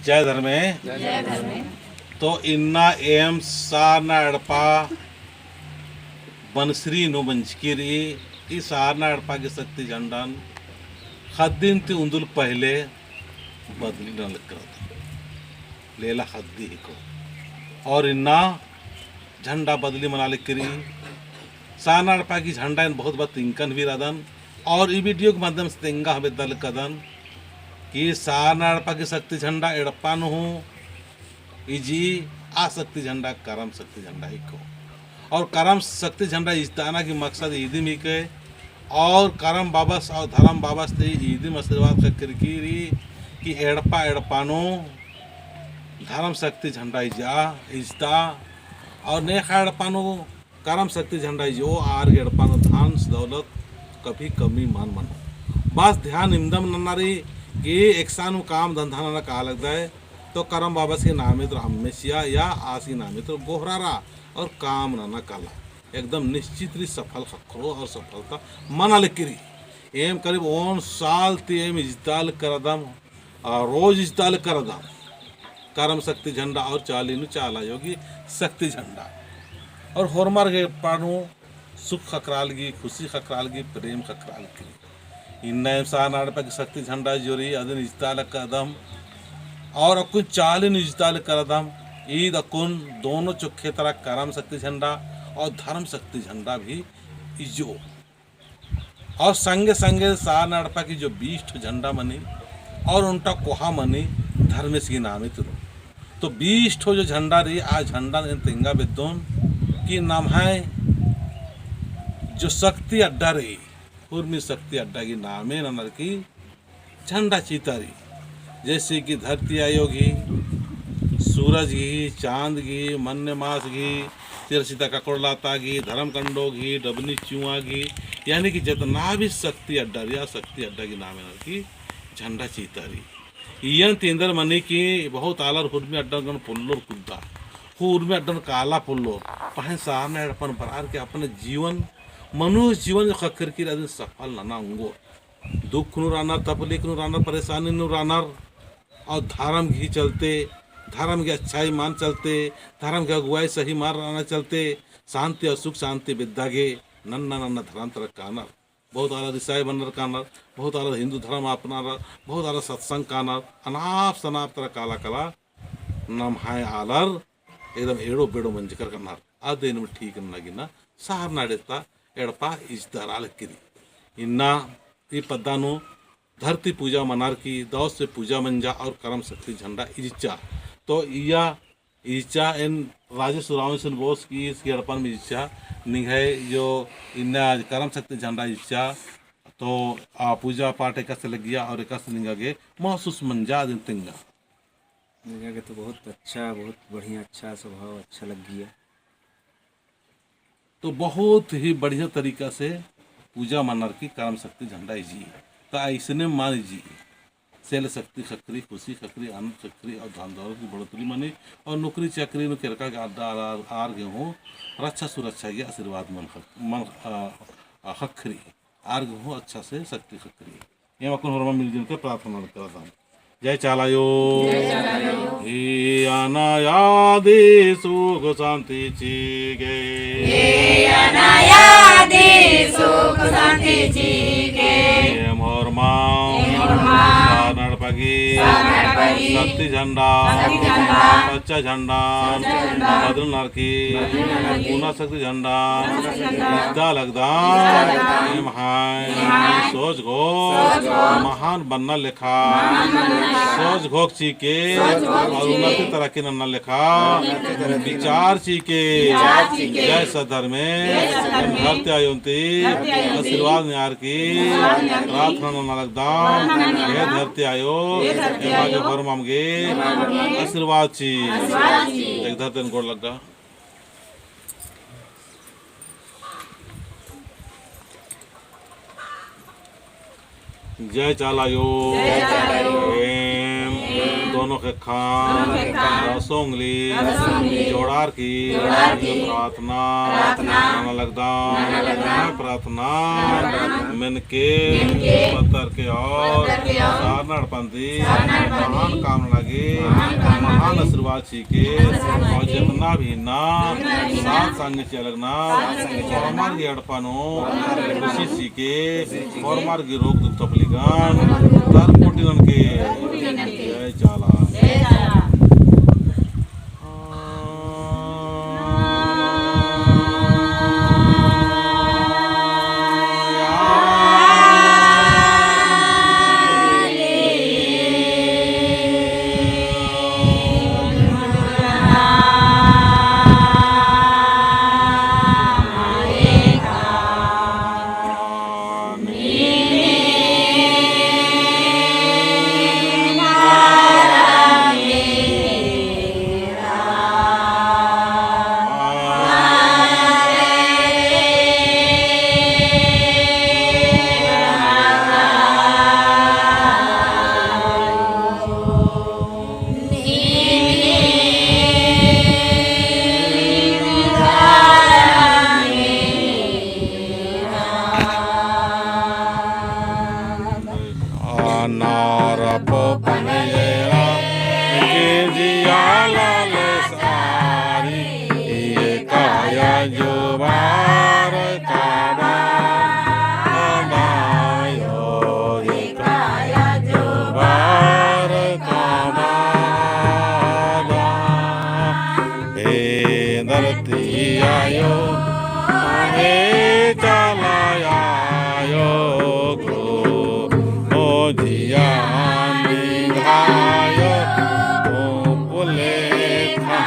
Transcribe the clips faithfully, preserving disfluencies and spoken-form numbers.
जय धर्मे। जय धर्मे। तो इन्ना एम सारना एड़पा बनसरी नू मंजकी रई, ई सारना एड़पा की शक्ति झंडान ख़द्दिन ती उन्दुल पहले बदली नना लगी रअदम। लेला ख़द्दी हिको। और इन्ना झंडा बदली मना लगी रई। सारना एड़पा की झंडा एन बहुत बार तिंकन भी रअदन। और ई video के माध्यम से तेंगा हूँ बेद्दा लगदन कि सारना एड़पा की शक्ति झंडा एड़पा नू हूँ इजी, आ शक्ति झंडा करम शक्ति झंडा हिको। और करम शक्ति झंडा इजताना की मकसद इदिम हिके। और करम बाबस और धर्म बाबस ती इदिम आशीर्वाद ख़क्खरकी रई कि एड़पा एड़पा नू धर्म शक्ति झंडा इजा, इजता। और नेखा एड़पा नू करम शक्ति झंडा इजो, आर गे एड़पा नू धन दौलत कभी कमी मल मनो। बस ध्यान इमदम नन्ना रई कि एकसन काम धंधा नना काला लगदय, तो करम बाबस की नामे तर हमेसिया या आस की नामे तर गोहरारा और काम नना काला। एकदम निश्चित रई सफल ख़क्खरो और सफलता मना लगी रई। एम करीब ओन साल ती एम इजताल करदम, आ, रोज इजताल करदम। करम शक्ति झंडा और चाली नू चाला आयो गही शक्ति झंडा। और होरमर गे एड़पा नू सुख ख़क्खरा लगी, खुशी ख़क्खरा लगी, प्रेम ख़क्खरा लगी। इन्ना एम सारना एड़पा की शक्ति झंडा जो रई अदिन इजताल करदम। और अक्कुन चाली नू इजताल करदम। ईद अक्कुन दोनों चोखे तरा करम शक्ति झंडा और धर्म शक्ति झंडा भी इजो। और संगे संगे सारना एड़पा की जो बीस ठो झंडा मनी और ओन्टा कोहा मनी धर्मेस गही नामे तुरु। तो बीस ठो जो झंडा रई, आ झंडा एन तेंगा बेद्दोन कि नम्है जो शक्ति अड्डा रई, उर्मी शक्ति अड्डा गही नामे ननर की झंडा चितारी, जैसे कि धरती आयो गही, सूरज गही, चाँद गही, मन्ने मास गही, तिरसिता ककड़ोलता गही, धर्मकंडो गही, डबनी चुआ गही, यानी कि जेतना भी शक्ति अड्डा रई, आ शक्ति अड्डा गही नामे ननर की झंडा चितारी। इयन ती एन्देर मनी कि बहुत आलर हुरमी अड्डन गने पोल्लोर कुद्दा, हुरमी अड्डन काला पोल्लोर, पहें सारना एड़पन बरअर की अपने जीवन, मनुष्य जीवन जो ख़क्खरकी रई अदिन सफल नना ओंगोर। दुख नू रअनर, तकलीफ नू रअनर, परेशानी नू रअनर, और धर्म गही चलते, धर्म गही अच्छाई मल चलते, धर्म गही अगुवाई सही मल रअना चलते, शांति और सुख शांति बेद्दा गे नन्ना नन्ना धर्म तरा कानर। बहुत आलर ईसाई बअनर कानर, बहुत आलर हिंदू धर्म अपनानर, बहुत आलर सत्संग कानर, अनाप सनाप तरा काला काला नम्है आलर एकदम एड़ो बेड़ो मंजकर कानर। अदिन एम ठीक नना गे इन्ना सारना एड़पा, एड़पा इजतारआ लगी रई। इन्ना ई पद्दा नू धरती पूजा मनर की दौस से पूजा मंजा और करम शक्ति झंडा इजचा। तो इया इजचा एन राजेश उराँवसिन बओस की ईस की एड़पन में इजचा, निंग्है जो इन्ना करम शक्ति झंडा इजचा, तो आ पूजा पाठ एकासे लग्गिया और एकासे निंगा गे महसूस मंजा अदिन तेंगा। निंगा गे तो बहुत अच्छा, बहुत बढ़िया, अच्छा स्वभाव, अच्छा लग्गिया। तो बहुत ही बढ़िया तरीका से पूजा मनर की करम शक्ति झंडा इजी। तो अइसने मल इजी। सेल शक्ति ख़क्खरी, खुशी ख़क्खरी, आनंद ख़क्खरी और धन दौलत की बढ़ोतरी मनी और नौकरी चाकरी नू केरका गे आर, आर, आर गे हूँ रक्षा सुरक्षा गे आशीर्वाद मल ख़क-, मल, आ, आ, ख़क्खरी। आर गे हूँ अच्छा से शक्ति ख़क्खरी। एम अक्कुन होरमा मिलजुल के प्रार्थना करदम। जय चाला आयो। जय चाला आयो। ही अना आदि सुख शांति चिके। ही अना आदि सुख शांति चिके। एम होरमा। एम होरमा। सारना एड़पा गही। सारना एड़पा गही। शक्ति झंडा। शक्ति झंडा। पच्चा झंडा। पच्चा झंडा। बदलनर की। बदलनर की। पुना शक्ति झंडा। पुना शक्ति झंडा। इजता लगदम। इजता लगदम। एम्है। एम्है। सोच घोख। सोच घोख। महान बन्ना लेखा। महान बन्ना लेखा। सोच घोख चिके। सोच घोख चिके। और उन्नति तरक्की नन्ना लेखा। उन्नति तरक्की नन्ना लेखा। विचार चिके। विचार चिके। जय सत धर्मे। जय सत धर्मे। धरती आयोन ती। धरती आयोन ती। आशीर्वाद नेअर की। आशीर्वाद नेअर की। प्रार्थना नन्ना लगदम। प्रार्थना नन्ना लगदम। हे धरती आयो। हे धरती आयो। एमा गे होरमम गे। एमा गे होरमम गे। आशीर्वाद ची। आशीर्वाद ची। एक धरती आयोन गोड़ लग्गा। जय चाला आयो। जय चाला आयो। एम एम दोनों ख़ेक्खन दोनों ख़ेक्खन रसोंगली रसोंगली जोड़ार की जोड़ार की प्रार्थना प्रार्थना नना लगदम। नना लगदम। प्रार्थना प्रार्थना मेनके मेनके पत्तर के और पत्तर के और सारना एड़पन ती सारना एड़पन ती महान काम नना गे महान आशीर्वाद चिके, और जितना भी ना साथ संग चिआ लगनर, होरमर गे एड़पा नू खुशी चिके, होरमर गे रोग दुख तकलीफन, तर कोटिनन के जय चाला। अनार पोपन येरा के जिया लाल सारी, ये काया जुबार काबा, अदायो ये काया जुबार काबा, हे धरती आयो, हे चाला आयो गो, ओ जिया निंग्हायो, ओ पुले खा,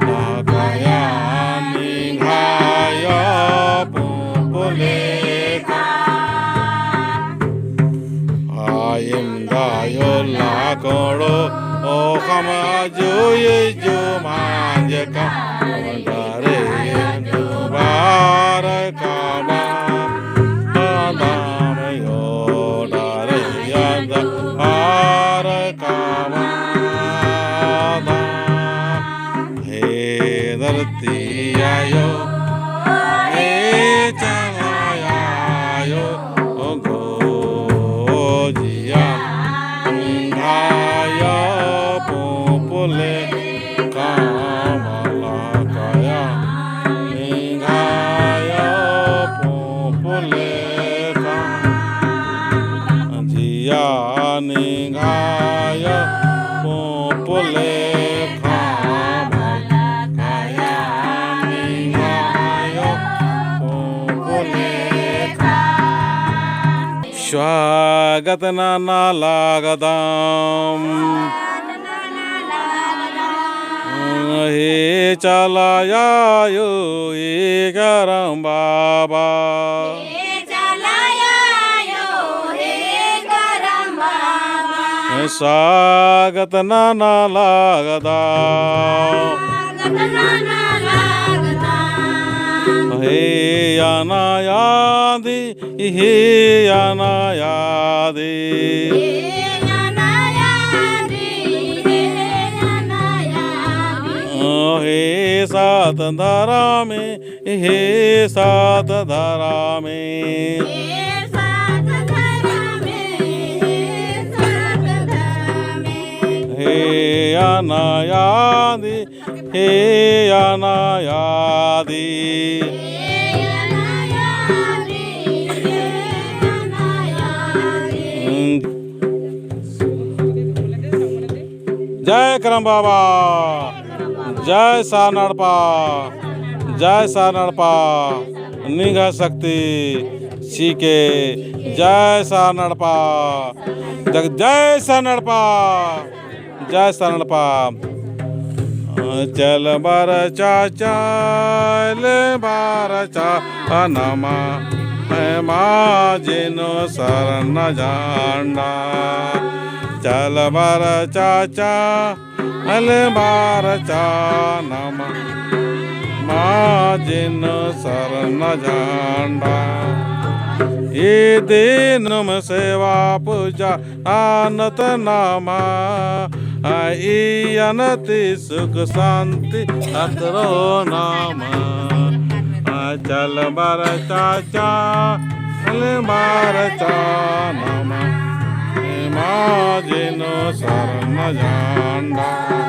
आ काया निंग्हायो, ओ पुले खा। आइम दायो लाकोड़ो, ओ खमा जुई जु मांज का, डरे जुबार काबा, आदाम यो डरे जुबार काबा, आदाम। हे धरती आयो, हे चाला आयो, ओ गो जिया निंग्हायो, पुपुले कामला काया निंग्हायो, पुपुले का जिया निंग्हायो, पुपुले खा, काया निंग्हायो, पुपुले खा। स्वागत नना लगदम। हे चाला आयो, हे करम बाबा। स्वागत नना लगदम। हे अना आदि, हे अना आदि। हे सात धरमे, हे सात धरमे। हे अना आदि, हे अना आदि। जय करम बाबा, जय सरना एड़पा, जय सरना एड़पा, निंग्है शक्ति चिके, जय सरना एड़पा, जग जय सरना एड़पा, जय सरना एड़पा। चल बर चाचा, ले बर चा नमा, मा जिनु सरना झंडा। चल बर चाचा, ले बर चा नमा, मा जिनु सरना झंडा। ई दिनुम सेवा पूजा ननत नमा, आ ई अनती सुख शांति अतरो नमा। आ चल बर चाचा, ले बर चा नमा, मझी नू सरना झंडा।